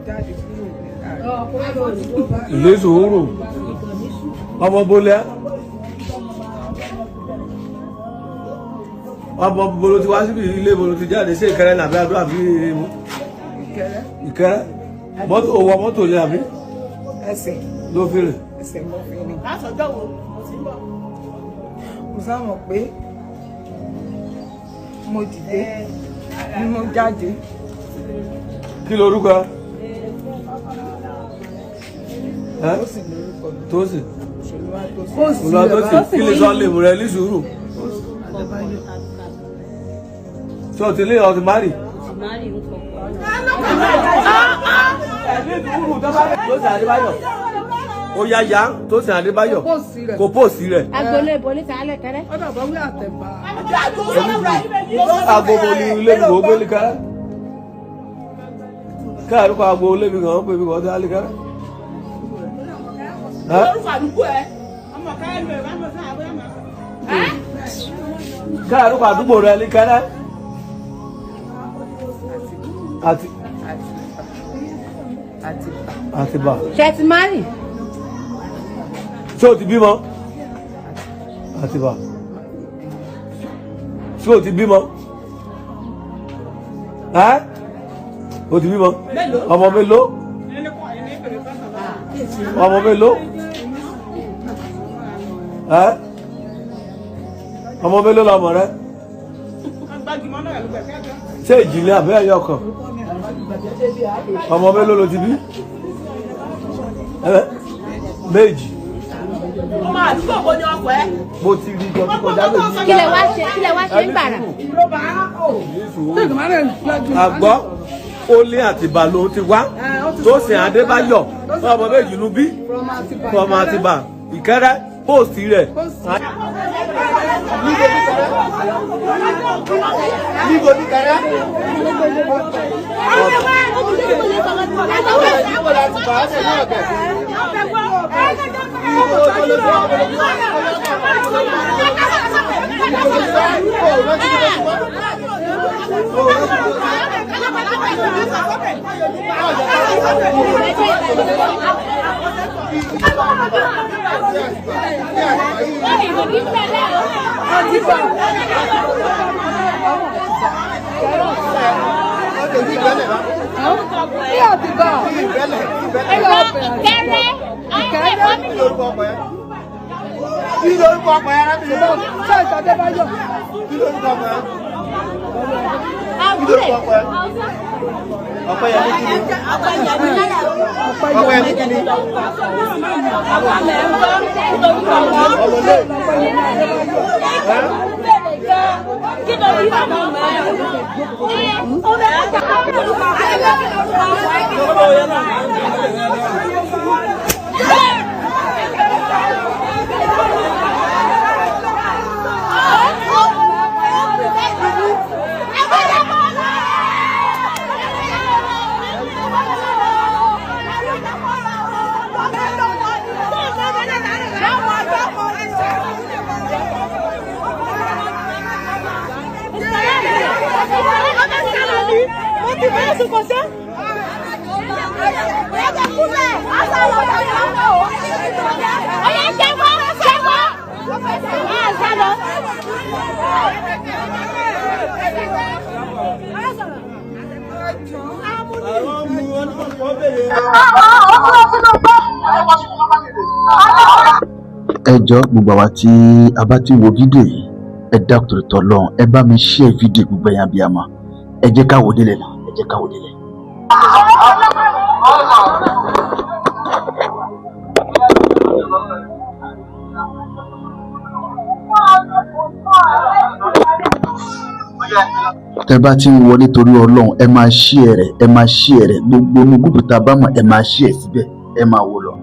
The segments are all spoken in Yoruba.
Jáde kúrò ní Ilé sòwòrò. Ọmọ bolẹ́. Ọmọ bolo ti wá síbi ilé bolo ti jáde sí Ìkẹrẹ nàbí Adó àbí Ìkẹrẹ. Ìkẹrẹ. Mọ́tò òwò mọ́tò yẹn àbí Ẹsẹ̀ ló fi rìn. Ẹsẹ̀ mo fi rìn. Látọjọ́ wo mo ti ń bọ̀. Mo sá mọ̀ pé mo dìde ni mo jáde. Kí lorúkọ ẹ? Ó sì lórúkọ mi. Tósìn. Olúwatósìn. Olúwatósìn. Kí lè sọ lè mú rẹ ní sùúrù? Ṣé o ti lé ọtí márì? Tósìn Adébáyọ̀. Ó yá yá Tósìn Adébáyọ̀. Kò pòsì rẹ̀. Agboolé ibo níta alẹ́ kẹrẹ́. Ọ̀dọ̀ bá wí àtẹ̀bà. Agogo ni ilé mi kò gbé ní kẹrẹ. Káàrú kọ agbo ilé mi kàn ń pè mí kàn dá lé kẹrẹ. Lórúkọ àdúgbò ẹ. Ọmọ káyọ̀ ẹ̀ bá mọ̀ sáà bóyá màá sọ. Káàrú kọ àdúgbò rẹ ní kẹrẹ. Àti Àtìbà. Àtìbà. Ṣé ti márì? Ṣé o ti bímọ? Àtìbà. Ṣé o ti bímọ? Ẹ́ o ti bímọ? Ọmọ mélòó? Ọmọ mélòó? Ẹ́ ọmọ mélòó lọmọ rẹ? Ṣé ìjìnlẹ̀ àbẹ́ ẹ̀yọ kan? Ọmọ mélòó ló ti bí? Ẹ́ méjì. Ọmọ àdúgbò wo ni ọkọ ẹ? Mo ti rí jọ kọjá méjì. Kí lẹ wá ṣe kí lẹ wá ṣe ń gbàrà? Àgbọ́ ó lé Àtìbà ló ti wá. Tósìn Adébáyọ̀ ọmọ méjì ló bí. Ọmọ Àtìbà Ìkẹrẹ póòsì rẹ̀. Níbo ní kẹrẹ? Níbo la ti bá a ṣe ní ọ̀kẹ́? Ní Àtìbà. Ìkẹrẹ. Ìkẹrẹ. Kí lorúkọ ọkọ ẹ arábìnrin náà? Ṣé Adébáyọ̀? Kí lorúkọ ọkọ ẹ? Kí lorúkọ ọkọ ẹ? Ọpẹ́yẹmí kí ni? Ọpẹ́yẹmí kí ni? Ọmọlé. Ẹ jọ̀ọ́, gbogbo àwa tí a bá ti wo fídíò yìí, ẹ dákun torí t'Ọlọ́run, ẹ bá mi share fídíò. Gbogbo ẹ̀yin abiyamọ, ẹ jẹ́ ká wò délẹ̀ náà, ẹ jẹ́ ká wò délẹ̀. Tẹ bá ti ń wọlé, torí Ọlọ́run, ẹ máa share rẹ̀, ẹ máa share rẹ̀. Gbogbo inú group tá a bá mọ̀, ẹ máa share síbẹ̀, ẹ máa wò lọ.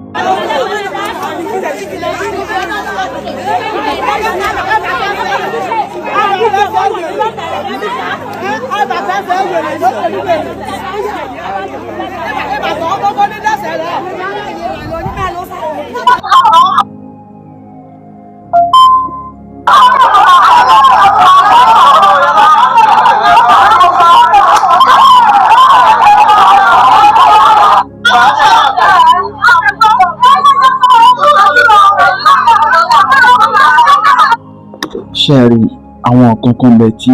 Ṣé ẹ rí àwọn nǹkan kan bẹ tí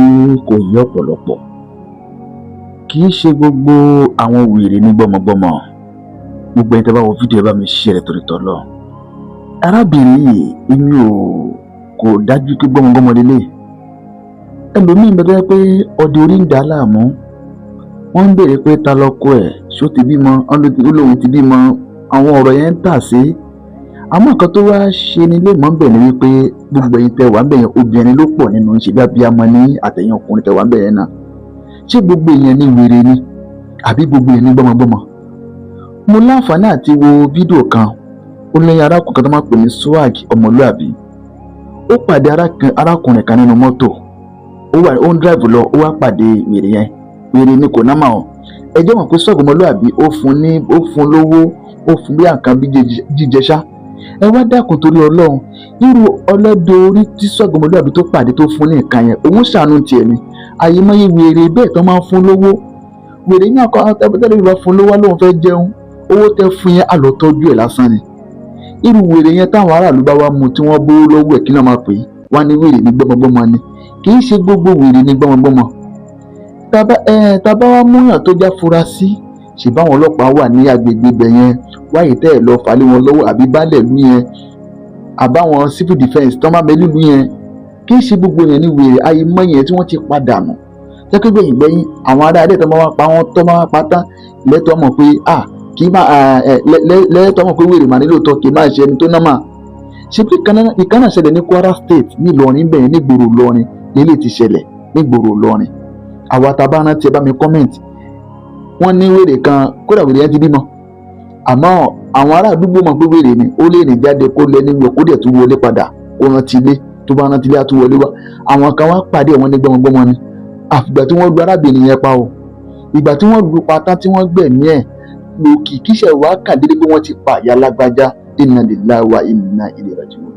kò yé ọ̀pọ̀lọpọ̀. Kì í ṣe gbogbo àwọn wèrè ní gbọ́mọgbọ́mọ. Gbogbo ẹni tẹ́ bá wo fídíò, ẹ bá mi share rẹ̀ torí tọ́lọ́. Arábìnrin yìí, èmi ò kò dájú pé gbọ́mọgbọ́mọ lélẹ̀. Ẹlòmíín bẹ tó jẹ́ pé ọdẹ orí ń dà á láàmú. Wọ́n ń béèrè pé ta lọkọ ẹ̀, ṣó ti bímọ, ó lóun ti bímọ. Àwọn ọ̀rọ̀ yẹn ń tà sí. Àmọ́ nǹkan tó wá ṣe ni lè mọ́ ń bẹ̀ ni wípé gbogbo ẹ̀yin tẹ́ wà ń bẹ̀ yẹn, obìnrin ló pọ̀ nínú, ṣe bí abiyamọ ní àtẹ̀yìn ọkùnrin tẹ́ wà ń bẹ̀ yẹn náà. Ṣé gbogbo èèyàn ní wèrè ni àbí gbogbo èèyàn ní gbọ́mọgbọ́mọ? Mo láǹfààní àti wo fídíò kan. Ó lẹ́yìn arákùnrin kan tó máa ń pè ní Swag Ọmọlúàbí. Ó pàdé arákùnrin kan nínú mọ́tò. Ó wà, ó ń drive lọ, ó wá pàdé wèrè yẹn. Wèrè ni, kò námà o. Ẹ jẹ́ mọ̀ pé Swag Ọmọlúàbí ó fún ní, ó fún lówó, ó fún bí àǹkan bí jíjẹ ṣá. Ẹ wá dákun torí Ọlọ́run, irú ọlọ́dẹ orí tí Swag Ọmọlúàbí tó pàdé tó fún ní nǹkan yẹn, òun ṣàánú tiẹ̀ ni. Àyèmáyé wèrè bẹ́ẹ̀ tó máa ń fún lówó. Wèrè ní àkọ́ tẹ́lẹ̀ bí bá fún lówó, lóun fẹ́ jẹun. Owó tẹ́ fún yẹn, àlọ́ tọ́jú ẹ̀ lásán ni. Irú wèrè yẹn, táwọn aráàlú bá wá mú tí wọ́n bówó lọ́wọ́ ẹ̀, kí náà máa pè é? Wá ní wèrè ní gbọ́mọgbọ́mọ ni. Kì í ṣe gbogbo wèrè ní gbọ́mọgbọ́mọ. Tàbá wá múyàn tó já fura sí, ṣèbáwọn ọlọ́pàá wà ní agbègbè ibẹ̀ yẹn, wáyé tẹ́ ẹ̀ lọ fà lé wọn lọ́wọ́, àbí baálẹ̀ ìlú yẹn, àbáwọn civil defence tán bá mẹ́lú ìlú yẹn. Kì í ṣe gbogbo yẹn ní wèrè. Ayé mọ́ yẹn tí wọ́n ti padà nù jẹ́kẹ́ gbẹ̀yìn gbẹ̀yìn, àwọn ará ilé tó máa wá pa wọ́n, tó máa wá pa tán, lẹ́tọ́ mọ̀ pé ah, kì í máa ẹ lẹ́tọ́ mọ̀ pé wèrè mà nílò tọ́, kì í máa ṣe ẹni tó ná mà ṣe pé ìkànnà ṣẹlẹ̀ ní Kwara State, ní Ìlọrin bẹ́ẹ̀, nígboro Ìlọrin nílé ti ṣẹlẹ̀, nígboro Ìlọrin. Àwa tá a bá rántí, ẹ bá mi comment. Wọ́n ní wèrè kan, kódà wèrè yẹn ti bímọ, àmọ́ àwọn ará àdúgbò mọ̀ pé wèrè ni. Ó lè rìn jáde kó lẹ nígbò, kó dẹ̀ tún wọlé padà, kó rántí ilé. Tó bá rántí ilé, á tún wọlé wá. Àwọn kan wá pàdé wọn ní gbọmọgbọmọ ni. Àfìgbà tí wọ́n lu arábìnrin yẹn pa o. Ìgbà tí wọ́n lu pa tán, tí wọ́n gbẹ̀mí ẹ̀ lòkì, kíṣẹ̀ wá kàdédé pé wọ́n ti pa ìyá lágbájá. Inna lillahi wa inna ilayhi raji'un.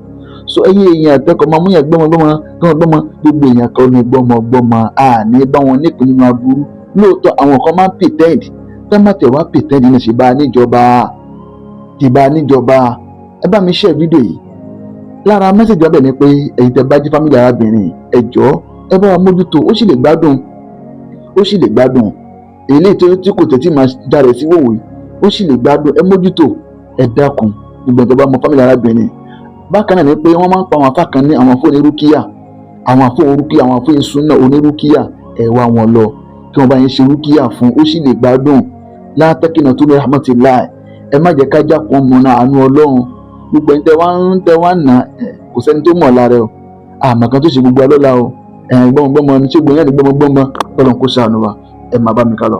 So ẹ̀yin èèyàn, àtẹkọ̀ máa múyàn gbọ́mọgbọ́mọ gbọ́mọgbọ́mọ, gbogbo èèyàn kan ní gbọ́mọgbọ́mọ. Àní bá wọn nípìn nínú aburú. Lóòótọ́, àwọn kan máa ń pretend. Tẹ́ má tẹ̀ wá pretend náà, ṣe bá a níjọba, ṣe bá a níjọba. Ẹ bá mi share fídíò yìí. Lára message wa bẹ̀ ni pé ẹ̀yin tẹ́ bá jí family arábìnrin, ẹ jọ̀ọ́, ẹ bá wa mójútó. Ó sì lè gbádùn, ó sì lè gbádùn. Eléyìí tó tí kò tẹ̀tí máa jáde sí wòwò yìí, ó sì lè gbádùn. Ẹ mójútó, ẹ dákun, gbogbo ẹ̀ tó bá mọ family arábìnrin. Bákan náà ni pé wọ́n máa ń pa àwọn afá kan ní àwọn afọ onírúkíyà, àwọn afọ onírúkíyà, àwọn afọ ìsúná onírúkíyà. Ẹ wá wọn lọ kí wọ́n bá yẹn ṣe rúkíyà fún, ó sì lè gbádùn. Látẹ́kìnà tó ní rahmatillah, ẹ má jẹ́ kájà kan mọ̀nà àánú Ọlọ́run. Gbogbo ẹni tẹ́ wá ń tẹ́ wá ń nà, kò sẹ́ni tó mọ̀ lára ẹ o. Àmọ́ kan tó ṣe gbogbo alọ́la o. Ẹ̀ gbọ́mọgbọ́mọ ní, ṣé gbogbo yẹn ní gbọ́mọgbọ́mọ? Ọlọ́run kó ṣàánú wa. Ẹ máa bá mi ká lọ.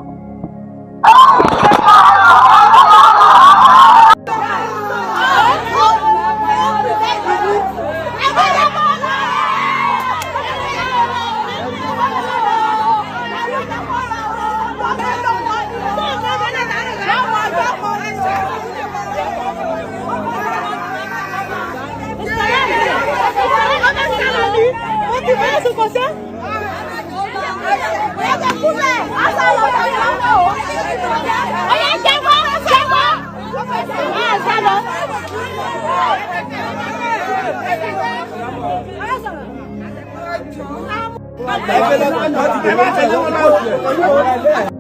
Ọ̀yá, jẹ́wọ́, jẹ́wọ́. Ẹ sá lọ. Ẹ má tẹ̀lé wọn lọ.